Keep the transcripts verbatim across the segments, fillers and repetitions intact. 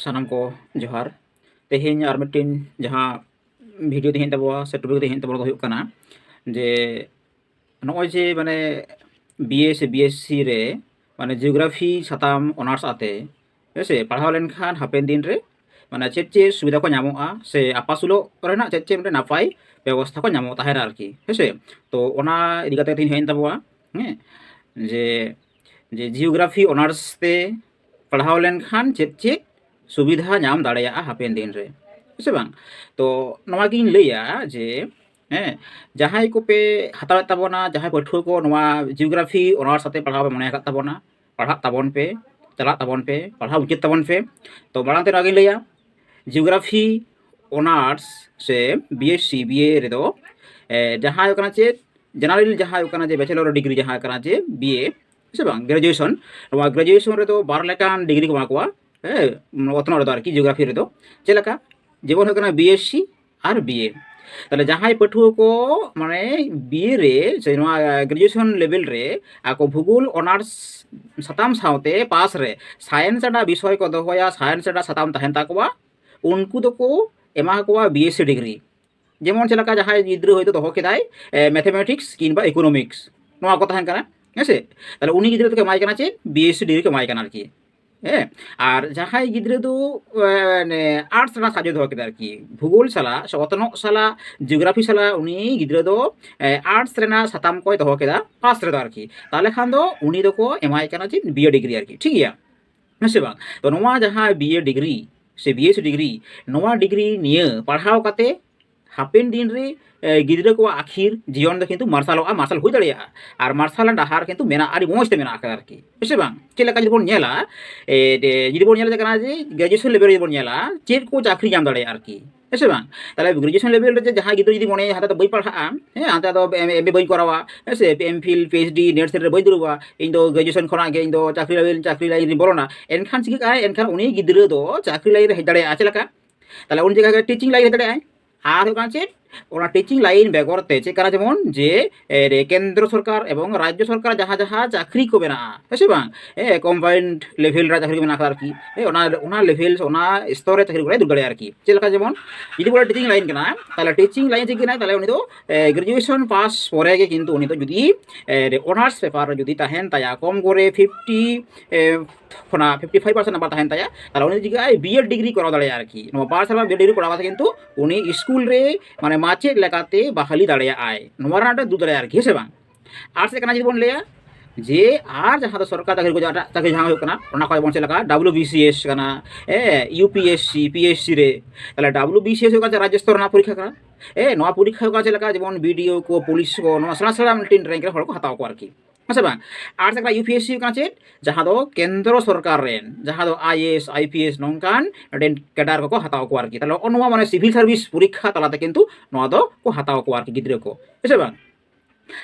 ᱥᱟᱱᱟᱢ ᱠᱚ ᱡᱚᱦᱟᱨ᱾ ᱛᱮᱦᱮᱧ ᱟᱨ ᱢᱤᱫᱴᱤᱱ ᱡᱟᱦᱟᱸ ᱵᱷᱤᱰᱤᱭᱳ ᱛᱮᱦᱮᱧ ᱛᱟᱵᱚᱣᱟ ᱥᱮ ᱴᱚᱯᱤᱠ ᱛᱮᱦᱮᱧ ᱛᱟᱵᱚᱣᱟ ᱫᱚ ᱦᱩᱭᱩᱜ ᱠᱟᱱᱟ ᱡᱮ ᱱᱚᱜᱼᱚᱭ ᱡᱮ ᱢᱟᱱᱮ ᱵᱤ ᱮ ᱥᱮ ᱵᱤ ᱮᱥ ᱥᱤ ᱨᱮ ᱢᱟᱱᱮ ᱡᱤᱭᱳᱜᱨᱟᱯᱷᱤ ᱥᱟᱛᱟᱢ ᱚᱱᱟᱨᱥ ᱟᱛᱮ, ᱦᱮᱸ ᱥᱮ, ᱯᱟᱲᱦᱟᱣ ᱞᱮᱱᱠᱷᱟᱱ ᱦᱟᱯᱮᱱ ᱫᱤᱱ ᱨᱮ ᱢᱟᱱᱮ ᱪᱮᱫ ᱪᱮᱫ ᱥᱩᱵᱤᱫᱷᱟ ᱠᱚ ᱧᱟᱢᱚᱜᱼᱟ ᱥᱮ ᱟᱯᱟᱥᱩᱞᱚᱜ ᱨᱮᱱᱟᱜ ᱪᱮᱫ ᱪᱮᱫ ᱢᱤᱫᱴᱮᱱ ᱱᱟᱯᱟᱭ ᱵᱮᱵᱚᱥᱛᱷᱟ ᱠᱚ ᱧᱟᱢᱚᱜ ᱛᱟᱦᱮᱱᱟ ᱟᱨᱠᱤ, ᱦᱮᱸ ᱥᱮ᱾ ᱛᱚ ᱚᱱᱟ ᱤᱫᱤ ᱠᱟᱛᱮ ᱛᱮᱦᱮᱧ ᱦᱮᱡ ᱮᱱ ᱛᱟᱵᱚᱣᱟ, ᱦᱮᱸ, ᱡᱮ ᱡᱮ ᱡᱤᱭᱳᱜᱨᱟᱯᱷᱤ ᱚᱱᱟᱨᱥ ᱛᱮ ᱯᱟᱲᱦᱟᱣ ᱞᱮᱱᱠᱷᱟᱱ ᱪᱮᱫ ᱪᱮᱫ ᱥᱩᱵᱤᱫᱷᱟ ᱧᱟᱢ ᱫᱟᱲᱮᱭᱟᱜᱼᱟ ᱦᱟᱯᱮᱱ ᱫᱤᱱ ᱨᱮ, ᱦᱮᱸ ᱥᱮ ᱵᱟᱝ? ᱛᱚ ᱱᱚᱣᱟ ᱜᱤᱧ ᱞᱟᱹᱭᱟ ᱡᱮ, ᱦᱮᱸ, ᱡᱟᱦᱟᱸᱭ ᱠᱚᱯᱮ ᱦᱟᱛᱟᱣᱮᱫ ᱛᱟᱵᱚᱱᱟ, ᱡᱟᱦᱟᱸᱭ ᱯᱟᱹᱴᱷᱩᱣᱟᱹ ᱠᱚ ᱱᱚᱣᱟ ᱡᱤᱭᱳᱜᱨᱟᱯᱷᱤ ᱚᱱᱟᱨᱥ ᱟᱛᱮ ᱯᱟᱲᱦᱟᱣ ᱯᱮ ᱢᱚᱱᱮ ᱟᱠᱟᱫ ᱛᱟᱵᱚᱱᱟ, ᱯᱟᱲᱦᱟᱜ ᱛᱟᱵᱚᱱ ᱯᱮ, ᱪᱟᱞᱟᱜ ᱛᱟᱵᱚᱱ ᱯᱮ, ᱯᱟᱲᱦᱟᱣ ᱢᱩᱪᱟᱹᱫ ᱛᱟᱵᱚᱱ ᱯᱮ᱾ ᱛᱚ ᱢᱟᱲᱟᱝ ᱛᱮ ᱱᱚᱣᱟ ᱜᱤᱧ ᱞᱟᱹᱭᱟ, ᱡᱤᱭᱳᱜᱨᱟᱯᱷᱤ ᱚᱱᱟᱨᱥ ᱥᱮ ᱵᱤ ᱮᱥ ᱥᱤ ᱵᱤ ᱮ ᱨᱮᱫᱚ, ᱮ, ᱡᱟᱦᱟᱸ ᱦᱩᱭᱩᱜ ᱠᱟᱱᱟ ᱪᱮᱫ, ᱡᱮᱱᱟᱨᱮᱞ ᱡᱟᱦᱟᱸ ᱦᱩᱭᱩᱜ ᱠᱟᱱᱟ ᱡᱮ ᱵᱮᱪᱮᱞᱚᱨ ᱰᱤᱜᱽᱨᱤ ᱡᱟᱦᱟᱸ ᱦᱩᱭᱩᱜ ᱠᱟᱱᱟ ᱡᱮ ᱵᱤ ᱮ, ᱥᱮ ᱵᱟᱝ, ᱜᱨᱮᱡᱩᱭᱮᱥᱚᱱ, ᱱᱚᱣᱟ ᱜᱨᱮᱡᱩᱭᱮᱥᱚᱱ ᱨᱮᱫᱚ ᱵᱟᱨ ᱞᱮᱠᱟᱱ ᱰᱤᱜᱽᱨᱤ ᱠᱚ ᱮᱢᱟ ᱠᱚᱣᱟ, ᱦᱮᱸ, ᱚᱛᱱᱚᱜ ᱨᱮᱫᱚ ᱟᱨᱠᱤ, ᱡᱤᱭᱳᱜᱨᱟᱯᱷᱤ ᱨᱮᱫᱚ᱾ ᱪᱮᱫ ᱞᱮᱠᱟ? ᱡᱮᱢᱚᱱ ᱦᱩᱭᱩᱜ ᱠᱟᱱᱟ ᱵᱤ ᱮᱥ ᱥᱤ ᱟᱨ ᱵᱤ ᱮ᱾ ᱛᱟᱦᱚᱞᱮ ᱡᱟᱦᱟᱸᱭ ᱯᱟᱹᱴᱷᱩᱣᱟᱹ ᱠᱚ ᱢᱟᱱᱮ ᱵᱤ ᱮ ᱨᱮ ᱥᱮ ᱱᱚᱣᱟ ᱜᱨᱮᱡᱩᱭᱮᱥᱚᱱ ᱞᱮᱵᱮᱞ ᱨᱮ ᱟᱠᱚ ᱵᱷᱩᱜᱳᱞ ᱚᱱᱟᱨᱥ ᱥᱟᱛᱟᱢ ᱥᱟᱶᱛᱮ ᱯᱟᱥ ᱨᱮ ᱥᱟᱭᱮᱱᱥ ᱨᱮᱱᱟᱜ ᱵᱤᱥᱚᱭ ᱠᱚ ᱫᱚᱦᱚᱭᱟ, ᱥᱟᱭᱮᱱᱥ ᱨᱮᱱᱟᱜ ᱥᱟᱛᱟᱢ ᱛᱟᱦᱮᱱ ᱛᱟᱠᱚᱣᱟ, ᱩᱱᱠᱩ ᱫᱚᱠᱚ ᱮᱢᱟ ᱠᱚᱣᱟ ᱵᱤ ᱮᱥ ᱥᱤ ᱰᱤᱜᱽᱨᱤ᱾ ᱡᱮᱢᱚᱱ ᱪᱮᱫ ᱞᱮᱠᱟ ᱡᱟᱦᱟᱸᱭ ᱜᱤᱫᱽᱨᱟᱹ ᱦᱚᱭᱛᱳ ᱫᱚᱦᱚ ᱠᱮᱫᱟᱭ ᱢᱮᱛᱷᱮᱢᱮᱴᱤᱠᱥ ᱠᱤᱝᱵᱟ ᱤᱠᱳᱱᱚᱢᱤᱠᱥ, ᱱᱚᱣᱟ ᱠᱚ ᱛᱟᱦᱮᱱ ᱠᱟᱱᱟ, ᱦᱮᱸ ᱥᱮ, ᱛᱟᱦᱚᱞᱮ ᱩᱱᱤ ᱜᱤᱫᱽᱨᱟᱹ ᱫᱚᱠᱚ ᱮᱢᱟᱭ ᱠᱟᱱᱟ ᱪᱮᱫ? ᱵᱤ ᱮᱥ ᱥᱤ ᱰᱤᱜᱽᱨᱤ ᱠᱚ ᱮᱢᱟᱭ ᱠᱟᱱᱟ ᱟᱨᱠᱤ᱾ ᱦᱮᱸ, ᱟᱨ ᱡᱟᱦᱟᱸᱭ ᱜᱤᱫᱽᱨᱟᱹ ᱫᱚ ᱟᱨᱴᱥ ᱨᱮᱱᱟᱜ ᱥᱟᱵᱡᱮᱠᱴ ᱫᱚᱦᱚ ᱠᱮᱫᱟ ᱟᱨᱠᱤ, ᱵᱷᱩᱜᱳᱞ ᱥᱟᱞᱟᱜ ᱥᱮ ᱚᱛᱱᱚᱜ ᱥᱟᱞᱟᱜ ᱡᱤᱭᱳᱜᱨᱟᱯᱷᱤ ᱥᱟᱞᱟᱜ ᱩᱱᱤ ᱜᱤᱫᱽᱨᱟᱹ ᱫᱚ ᱟᱨᱴᱥ ᱨᱮᱱᱟᱜ ᱥᱟᱛᱟᱢ ᱠᱚᱭ ᱫᱚᱦᱚ ᱠᱮᱫᱟ ᱯᱟᱥ ᱨᱮᱫᱚ ᱟᱨᱠᱤ, ᱛᱟᱦᱚᱞᱮ ᱠᱷᱟᱱ ᱫᱚ ᱩᱱᱤ ᱫᱚᱠᱚ ᱮᱢᱟᱭ ᱠᱟᱱᱟ ᱪᱮᱫ? ᱵᱤ ᱮ ᱰᱤᱜᱽᱨᱤ ᱟᱨᱠᱤ, ᱴᱷᱤᱠ ᱜᱮᱭᱟ, ᱦᱮᱸ ᱥᱮ ᱵᱟᱝ? ᱛᱚ ᱱᱚᱣᱟ ᱡᱟᱦᱟᱸ ᱵᱤ ᱮ ᱰᱤᱜᱽᱨᱤ ᱥᱮ ᱵᱤ ᱮᱥ ᱥᱤ ᱰᱤᱜᱽᱨᱤ, ᱱᱚᱣᱟ ᱰᱤᱜᱽᱨᱤ ᱱᱤᱭᱟᱹ ᱯᱟᱲᱦᱟᱣ ᱠᱟᱛᱮ ᱦᱟᱯᱮᱱ ᱫᱤᱱ ᱨᱮ, ᱮ, ᱜᱤᱫᱽᱨᱟᱹ ᱠᱚᱣᱟᱜ ᱟᱹᱠᱷᱤᱨ ᱡᱤᱭᱚᱱ ᱫᱚ ᱠᱤᱱᱛᱩ ᱢᱟᱨᱥᱟᱞᱚᱜᱼᱟ, ᱢᱟᱨᱥᱟᱞ ᱦᱩᱭ ᱫᱟᱲᱮᱭᱟᱜᱼᱟ᱾ ᱟᱨ ᱢᱟᱨᱥᱟᱞ ᱰᱟᱦᱟᱨ ᱠᱤᱱᱛᱩ ᱢᱮᱱᱟᱜᱼᱟ, ᱟᱹᱰᱤ ᱢᱚᱡᱽ ᱛᱮ ᱢᱮᱱᱟᱜ ᱟᱠᱟᱫᱟ ᱟᱨᱠᱤ, ᱦᱮᱸ ᱥᱮ ᱵᱟᱝ? ᱪᱮᱫ ᱞᱮᱠᱟ ᱡᱩᱫᱤ ᱵᱚᱱ ᱧᱮᱞᱟ, ᱮ, ᱡᱮ, ᱡᱩᱫᱤ ᱵᱚᱱ ᱧᱮᱞ ᱠᱟᱱᱟ ᱡᱮ ᱜᱨᱮᱡᱩᱭᱮᱥᱚᱱ ᱞᱮᱵᱮᱞ ᱨᱮ ᱵᱚᱱ ᱧᱮᱞᱟ ᱪᱮᱫ ᱠᱚ ᱪᱟᱹᱠᱨᱤ ᱧᱟᱢ ᱫᱟᱲᱮᱭᱟᱜᱼᱟ ᱟᱨᱠᱤ, ᱦᱮᱸ ᱥᱮ ᱵᱟᱝ? ᱛᱟᱦᱚᱞᱮ ᱜᱨᱮᱡᱩᱭᱮᱥᱚᱱ ᱞᱮᱵᱮᱞ ᱨᱮ ᱡᱮ ᱡᱟᱦᱟᱸᱭ ᱜᱤᱫᱽᱨᱟᱹ ᱡᱩᱫᱤ ᱢᱚᱱᱮᱭᱟ ᱦᱟᱱᱛᱮ ᱫᱚ ᱵᱟᱹᱧ ᱯᱟᱲᱦᱟᱜᱼᱟ, ᱦᱮᱸ, ᱦᱟᱱᱛᱮ ᱫᱚ ᱮᱢ ᱮ ᱵᱟᱹᱧ ᱠᱚᱨᱟᱣᱟ, ᱦᱮᱸ ᱥᱮ, M Phil, P H D, NET SET ᱨᱮ ᱵᱟᱹᱧ ᱫᱩᱲᱩᱵᱟ, ᱤᱧ ᱫᱚ ᱜᱨᱮᱡᱩᱭᱮᱥᱚᱱ ᱠᱷᱚᱱᱟᱜ ᱜᱮ ᱤᱧ ᱫᱚ ᱪᱟᱹᱠᱨᱤ ᱞᱟᱭᱤᱱ, ᱪᱟᱹᱠᱨᱤ ᱞᱟᱭᱤᱱ ᱨᱤᱧ ᱵᱚᱞᱚᱱᱟ, ᱮᱱᱠᱷᱟᱱ ᱪᱤᱠᱟᱹᱜᱼᱟ? ᱮᱱᱠᱷᱟᱱ ᱩᱱᱤ ᱜᱤᱫᱽᱨᱟᱹ ᱫᱚ ᱪᱟᱹᱠᱨᱤ ᱞᱟᱭᱤᱱ ᱨᱮ ᱦᱮᱡ ᱫᱟᱲᱮᱭᱟᱜᱼᱟ᱾ ᱪᱮᱫ ᱞᱮᱠᱟ? ᱛᱟᱦᱚᱞᱮ ᱩᱱᱤ ᱡᱟᱭᱜᱟ ᱨᱮ ᱴᱤᱪᱤᱝ ᱞᱟᱭᱤᱱ ᱦᱮᱡ ᱫᱟᱲᱮᱭᱟᱜᱼᱟᱭ᱾ ᱟᱨ ᱦᱩᱭᱩᱜ ᱠᱟᱱᱟ ᱪᱮᱫ? ᱚᱱᱟ ᱴᱤᱪᱤᱝ ᱞᱟᱭᱤᱱ ᱵᱮᱜᱚᱨ ᱛᱮ ᱪᱮᱫ ᱠᱟᱱᱟ, ᱡᱮᱢᱚᱱ ᱡᱮ ᱮ, ᱨᱮ ᱠᱮᱱᱫᱨᱚ ᱥᱚᱨᱠᱟᱨ ᱮᱵᱚᱝ ᱨᱟᱡᱽᱡᱚ ᱥᱚᱨᱠᱟᱨ ᱡᱟᱦᱟᱸ ᱡᱟᱦᱟᱸ ᱪᱟᱹᱠᱨᱤ ᱠᱚ ᱢᱮᱱᱟᱜᱼᱟ, ᱦᱮᱸ ᱥᱮ ᱵᱟᱝ, ᱮ, ᱠᱚᱢᱵᱟᱭᱤᱱᱰ ᱞᱮᱵᱷᱮᱞ ᱨᱮ ᱪᱟᱹᱠᱨᱤ ᱠᱚ ᱢᱮᱱᱟᱜ ᱟᱠᱟᱫᱟ ᱟᱨᱠᱤ, ᱮ, ᱚᱱᱟ ᱚᱱᱟ ᱞᱮᱵᱷᱮᱞ ᱚᱱᱟ ᱥᱛᱚᱨ ᱨᱮ ᱪᱟᱹᱠᱨᱤ ᱠᱚᱨᱟᱣ ᱫᱩᱲᱩᱵ ᱫᱟᱲᱮᱭᱟᱜᱼᱟ ᱟᱨᱠᱤ᱾ ᱪᱮᱫ ᱞᱮᱠᱟ, ᱡᱮᱢᱚᱱ ᱡᱩᱫᱤ ᱵᱚᱞᱮ ᱴᱤᱪᱤᱝ ᱞᱟᱭᱤᱱ ᱠᱟᱱᱟ, ᱛᱟᱦᱚᱞᱮ ᱴᱤᱪᱤᱝ ᱞᱟᱭᱤᱱ ᱪᱮᱫ ᱠᱟᱱᱟ, ᱛᱟᱦᱚᱞᱮ ᱩᱱᱤ ᱫᱚ ᱜᱨᱮᱡᱩᱭᱮᱥᱚᱱ ᱯᱟᱥ ᱯᱚᱨᱮ ᱜᱮ ᱠᱤᱱᱛᱩ ᱩᱱᱤ ᱫᱚ ᱡᱩᱫᱤ ᱚᱱᱟᱨᱥ ᱯᱮᱯᱟᱨ ᱨᱮ ᱡᱩᱫᱤ ᱛᱟᱦᱮᱱ ᱛᱟᱭᱟ ᱠᱚᱢ ᱠᱚᱨᱮ ᱯᱷᱤᱯᱴᱤ ᱠᱷᱚᱱᱟᱜ ᱯᱷᱤᱯᱴᱤ ᱯᱷᱟᱭᱤᱵᱷ ᱯᱟᱨᱥᱮᱱᱴ ᱱᱟᱢᱵᱟᱨ ᱛᱟᱦᱮᱱ ᱛᱟᱭᱟ, ᱛᱟᱦᱚᱞᱮ ᱩᱱᱤ ᱪᱤᱠᱟᱹᱜᱼᱟᱭ, ᱵᱤ ᱮᱰ ᱰᱤᱜᱽᱨᱤ ᱠᱚᱨᱟᱣ ᱫᱟᱲᱮᱭᱟᱜᱼᱟ ᱟᱨᱠᱤ᱾ ᱱᱚᱣᱟ ᱵᱟᱨ ᱥᱮᱨᱢᱟ ᱵᱤ ᱮᱰ ᱰᱤᱜᱽᱨᱤ ᱠᱚᱨᱟᱣ ᱠᱟᱛᱮ ᱠᱤᱱᱛᱩ ᱩᱱᱤ ᱥᱠᱩᱞ ᱨᱮ ᱢᱟᱱᱮ ᱢᱟᱪᱮᱫ ᱞᱮᱠᱟᱛᱮ ᱵᱟᱦᱟᱞᱤ ᱫᱟᱲᱮᱭᱟᱜᱼᱟᱭ, ᱱᱚᱣᱟ ᱨᱮᱱᱟᱜ ᱢᱤᱫᱴᱮᱱ ᱫᱩᱜ ᱫᱟᱲᱮᱭᱟᱜᱼᱟᱭ ᱟᱨᱠᱤ, ᱦᱮᱸ ᱥᱮ ᱵᱟᱝ? ᱟᱨ ᱪᱮᱫ ᱠᱟᱱᱟ ᱡᱩᱫᱤ ᱵᱚᱱ ᱞᱟᱹᱭᱟ, ᱡᱮ ᱟᱨ ᱡᱟᱦᱟᱸ ᱫᱚ ᱥᱚᱨᱠᱟᱨ ᱪᱟᱹᱠᱨᱤ ᱠᱚ, ᱮᱴᱟᱜ ᱪᱟᱹᱠᱨᱤ ᱡᱟᱦᱟᱸ ᱦᱩᱭᱩᱜ ᱠᱟᱱᱟ, ᱚᱱᱟ ᱠᱚ ᱡᱮᱢᱚᱱ ᱪᱮᱫ ᱞᱮᱠᱟ ᱰᱟᱵᱞᱤᱭᱩ ᱵᱤ ᱥᱤ ᱮᱥ ᱠᱟᱱᱟ, ᱮ, U P S C, P S C ᱨᱮ, ᱛᱟᱦᱚᱞᱮ ᱰᱟᱵᱞᱤᱭᱩ ᱵᱤ ᱥᱤ ᱮᱥ ᱦᱩᱭᱩᱜ ᱠᱟᱱᱟ ᱨᱟᱡᱽᱡᱚ ᱥᱛᱚᱨ ᱨᱮᱱᱟᱜ ᱯᱚᱨᱤᱠᱠᱷᱟ ᱠᱟᱱᱟ᱾ ᱮ, ᱱᱚᱣᱟ ᱯᱚᱨᱤᱠᱠᱷᱟ ᱦᱩᱭᱩᱜ ᱠᱟᱱᱟ ᱪᱮᱫ ᱞᱮᱠᱟ, ᱡᱮᱢᱚᱱ ᱵᱤ ᱰᱤ ᱳ ᱠᱚ, ᱯᱩᱞᱤᱥ ᱠᱚ, ᱱᱚᱣᱟ ᱥᱮᱬᱟ ᱥᱮᱬᱟ ᱢᱤᱫᱴᱮᱱ ᱨᱮᱝᱠ ᱨᱮ ᱦᱚᱲ ᱠᱚ ᱦᱟᱛᱟᱣ ᱠᱚᱣᱟ ᱟᱨᱠᱤ, ᱦᱮᱸ ᱥᱮ ᱵᱟᱝ? ᱟᱨ ᱪᱮᱫ ᱞᱮᱠᱟ ᱤᱭᱩ ᱯᱤ ᱮᱥ ᱥᱤ ᱦᱩᱭᱩᱜ ᱠᱟᱱᱟ ᱪᱮᱫ, ᱡᱟᱦᱟᱸ ᱫᱚ ᱠᱮᱱᱫᱨᱚ ᱥᱚᱨᱠᱟᱨ ᱨᱮᱱ ᱡᱟᱦᱟᱸ ᱫᱚ I A S, I P S ᱱᱚᱝᱠᱟᱱ ᱢᱤᱫᱴᱮᱱ ᱠᱮᱰᱟᱨ ᱠᱚᱠᱚ ᱦᱟᱛᱟᱣ ᱠᱚᱣᱟ ᱟᱨᱠᱤ᱾ ᱛᱟᱦᱚᱞᱮ ᱱᱚᱜᱼᱚ ᱱᱚᱣᱟ ᱢᱟᱱᱮ ᱥᱤᱵᱷᱤᱞ ᱥᱟᱨᱵᱷᱤᱥ ᱯᱚᱨᱤᱠᱠᱷᱟ ᱛᱟᱞᱟᱛᱮ ᱠᱤᱱᱛᱩ ᱱᱚᱣᱟ ᱫᱚ ᱠᱚ ᱦᱟᱛᱟᱣ ᱠᱚᱣᱟ ᱟᱨᱠᱤ ᱜᱤᱫᱽᱨᱟᱹ ᱠᱚ, ᱦᱮᱸ ᱥᱮ ᱵᱟᱝ?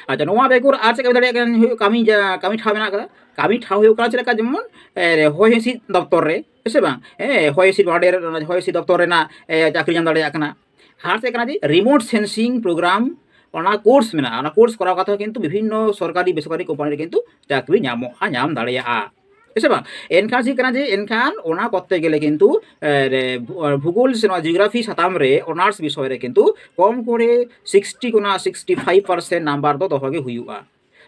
ᱟᱪᱪᱷᱟ, ᱱᱚᱣᱟ ᱵᱮᱜᱚᱨ ᱟᱨ ᱪᱮᱫ ᱠᱟᱹᱢᱤ ᱫᱟᱲᱮᱭᱟᱜ ᱠᱟᱱᱟ? ᱦᱩᱭᱩᱜ ᱠᱟᱹᱢᱤ ᱡᱟ-, ᱠᱟᱹᱢᱤ ᱴᱷᱟᱶ ᱢᱮᱱᱟᱜ ᱠᱟᱫᱟ᱾ ᱠᱟᱹᱢᱤ ᱴᱷᱟᱶ ᱦᱩᱭᱩᱜ ᱠᱟᱱᱟ ᱪᱮᱫ ᱞᱮᱠᱟ, ᱡᱮᱢᱚᱱ ᱮ, ᱦᱚᱭ ᱦᱤᱸᱥᱤᱫ ᱫᱚᱯᱛᱚᱨ ᱨᱮ, ᱦᱮᱸ ᱥᱮ ᱵᱟᱝ? ᱦᱮᱸ, ᱦᱚᱭ ᱦᱤᱸᱥᱤᱫ ᱵᱚᱰᱮ ᱨᱮ, ᱦᱚᱭ ᱦᱤᱸᱥᱤᱫ ᱫᱚᱯᱛᱚᱨ ᱨᱮᱱᱟᱜ ᱮ, ᱪᱟᱹᱠᱨᱤ ᱧᱟᱢ ᱫᱟᱲᱮᱭᱟᱜ ᱠᱟᱱᱟ᱾ ᱟᱨ ᱪᱮᱫ ᱠᱟᱱᱟ ᱡᱮ ᱨᱤᱢᱳᱴ ᱥᱮᱱᱥᱤᱝ ᱯᱨᱳᱜᱨᱟᱢ, ᱚᱱᱟ ᱠᱳᱨᱥ ᱢᱮᱱᱟᱜᱼᱟ᱾ ᱚᱱᱟ ᱠᱳᱨᱥ ᱠᱚᱨᱟᱣ ᱠᱟᱛᱮ ᱦᱚᱸ ᱠᱤᱱᱛᱩ ᱵᱤᱵᱷᱤᱱᱱᱚ ᱥᱚᱨᱠᱟᱨᱤ ᱵᱮᱥᱚᱨᱠᱟᱨᱤ ᱠᱳᱢᱯᱟᱱᱤ ᱨᱮ ᱠᱤᱱᱛᱩ ᱪᱟᱹᱠᱨᱤ ᱧᱟᱢᱚᱜᱼᱟ, ᱧᱟᱢ ᱫᱟᱲᱮᱭᱟᱜᱼᱟ, ᱦᱮᱸ ᱥᱮ ᱵᱟᱝ? ᱮᱱᱠᱷᱟᱱ ᱪᱮᱫ ᱠᱟᱱᱟ ᱡᱮ ᱮᱱᱠᱷᱟᱱ ᱚᱱᱟ ᱠᱚᱨᱛᱮ ᱜᱮᱞᱮ ᱠᱤᱱᱛᱩ ᱮ, ᱨᱮ, ᱵᱷᱩ-, ᱵᱷᱩᱜᱳᱞ ᱥᱮ ᱱᱚᱣᱟ ᱡᱤᱭᱳᱜᱨᱟᱯᱷᱤ ᱥᱟᱛᱟᱢ ᱨᱮ ᱚᱱᱟᱨᱥ ᱵᱤᱥᱚᱭ ᱨᱮ ᱠᱤᱱᱛᱩ ᱠᱚᱢ ᱠᱚᱨᱮ ᱥᱤᱠᱥᱴᱤ ᱠᱷᱚᱱᱟᱜ ᱥᱤᱠᱥᱴᱤ ᱯᱷᱟᱭᱤᱵᱷ ᱯᱟᱨᱥᱮᱱᱴ ᱱᱟᱢᱵᱟᱨ ᱫᱚ ᱫᱚᱦᱚ ᱜᱮ ᱦᱩᱭᱩᱜᱼᱟ᱾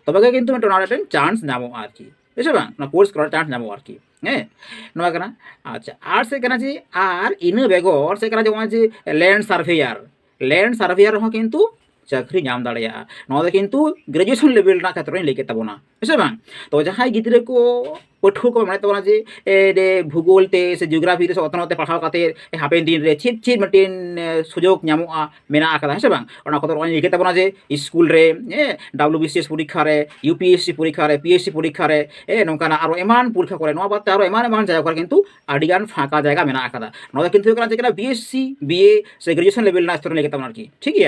ᱛᱚᱵᱮ ᱜᱮ ᱠᱤᱱᱛᱩ ᱢᱤᱫᱴᱮᱱ ᱚᱱᱟ ᱢᱤᱫᱴᱮᱱ ᱪᱟᱱᱥ ᱧᱟᱢᱚᱜᱼᱟ ᱟᱨᱠᱤ, ᱦᱮᱸ ᱥᱮ ᱵᱟᱝ? ᱚᱱᱟ ᱠᱳᱨᱥ ᱠᱚᱨᱟᱣ ᱪᱟᱱᱥ ᱧᱟᱢᱚᱜᱼᱟ ᱟᱨᱠᱤ᱾ ᱦᱮᱸ, ᱱᱚᱣᱟ ᱠᱟᱱᱟ᱾ ᱟᱪᱪᱷᱟ, ᱟᱨ ᱪᱮᱫ ᱠᱟᱱᱟ ᱡᱮ, ᱟᱨ ᱤᱱᱟᱹ ᱵᱮᱜᱚᱨ ᱪᱮᱫ ᱠᱟᱱᱟ ᱡᱮ, ᱱᱚᱜᱼᱚᱭ ᱡᱮ ᱞᱮᱱᱰ ᱥᱟᱨᱵᱷᱮᱭᱟᱨ, ᱞᱮᱱᱰ ᱥᱟᱨᱵᱷᱮᱭᱟᱨ ᱨᱮᱦᱚᱸ ᱠᱤᱱᱛᱩ ᱪᱟᱹᱠᱨᱤ ᱧᱟᱢ ᱫᱟᱲᱮᱭᱟᱜᱼᱟ᱾ ᱱᱚᱣᱟ ᱫᱚ ᱠᱤᱱᱛᱩ ᱜᱨᱮᱡᱩᱭᱮᱥᱚᱱ ᱞᱮᱵᱮᱞ ᱨᱮᱱᱟᱜ ᱠᱷᱮᱛᱨᱚ ᱨᱮᱧ ᱞᱟᱹᱭ ᱠᱮᱫ ᱛᱟᱵᱚᱱᱟ, ᱦᱮᱸ ᱥᱮ ᱵᱟᱝ? ᱛᱚ ᱡᱟᱦᱟᱸᱭ ᱜᱤᱫᱽᱨᱟᱹ ᱠᱚ, ᱯᱟᱹᱴᱷᱩᱣᱟᱹ ᱠᱚ ᱢᱮᱱᱟᱜ ᱛᱟᱵᱚᱱᱟ ᱡᱮ, ᱮ, ᱡᱮ ᱵᱷᱩᱜᱳᱞ ᱛᱮ ᱥᱮ ᱡᱤᱭᱳᱜᱨᱟᱯᱷᱤ ᱛᱮ ᱥᱮ ᱚᱛᱱᱚᱜ ᱛᱮ ᱯᱟᱲᱦᱟᱣ ᱠᱟᱛᱮ ᱦᱟᱯᱮᱱ ᱫᱤᱱ ᱨᱮ ᱪᱮᱫ ᱪᱮᱫ ᱢᱤᱫᱴᱮᱱ, ᱮ, ᱥᱩᱡᱳᱜᱽ ᱧᱟᱢᱚᱜᱼᱟ, ᱢᱮᱱᱟᱜ ᱟᱠᱟᱫᱟ, ᱦᱮᱸ ᱥᱮ ᱵᱟᱝ? ᱚᱱᱟ ᱠᱚᱫᱚ ᱱᱚᱜᱼᱚᱭ ᱞᱟᱹᱭ ᱠᱮᱫ ᱛᱟᱵᱚᱱᱟ ᱡᱮ ᱥᱠᱩᱞ ᱨᱮ, ᱮ, ᱰᱟᱵᱞᱤᱭᱩ ᱵᱤ ᱥᱤ ᱮᱥ ᱯᱚᱨᱤᱠᱠᱷᱟ ᱨᱮ, ᱤᱭᱩ ᱯᱤ ᱮᱥ ᱥᱤ ᱯᱚᱨᱤᱠᱠᱷᱟ ᱨᱮ, ᱯᱤ ᱮᱥ ᱥᱤ ᱯᱚᱨᱤᱠᱠᱷᱟ ᱨᱮ, ᱮ, ᱱᱚᱝᱠᱟᱱᱟᱜ ᱟᱨᱚ ᱮᱢᱟᱱ ᱯᱚᱨᱤᱠᱠᱷᱟ ᱠᱚᱨᱮ, ᱱᱚᱣᱟ ᱵᱟᱫ ᱛᱮ ᱟᱨᱚ ᱮᱢᱟᱱ ᱮᱢᱟᱱ ᱡᱟᱭᱜᱟ ᱠᱚᱨᱮ ᱠᱤᱱᱛᱩ ᱟᱹᱰᱤᱜᱟᱱ ᱯᱷᱟᱸᱠᱟ ᱡᱟᱭᱜᱟ ᱢᱮᱱᱟᱜ ᱟᱠᱟᱫᱟ᱾ ᱱᱚᱣᱟ ᱫᱚ ᱠᱤᱱᱛᱩ ᱦᱩᱭᱩᱜ ᱠᱟᱱᱟ ᱪᱮᱫ ᱠᱟᱱᱟ, ᱵᱤ ᱮᱥ ᱥᱤ, ᱵᱤ ᱮ ᱥᱮ ᱜᱨᱮᱡᱩᱭᱮᱥᱚᱱ ᱞᱮᱵᱮᱞ ᱨᱮᱱᱟᱜ ᱥᱛᱚᱨ ᱨᱮ ᱞᱟᱹᱭ ᱠᱮᱫ ᱛᱟᱵᱚᱱᱟ ᱟᱨᱠᱤ, ᱴᱷᱤᱠ ᱜᱮᱭᱟ?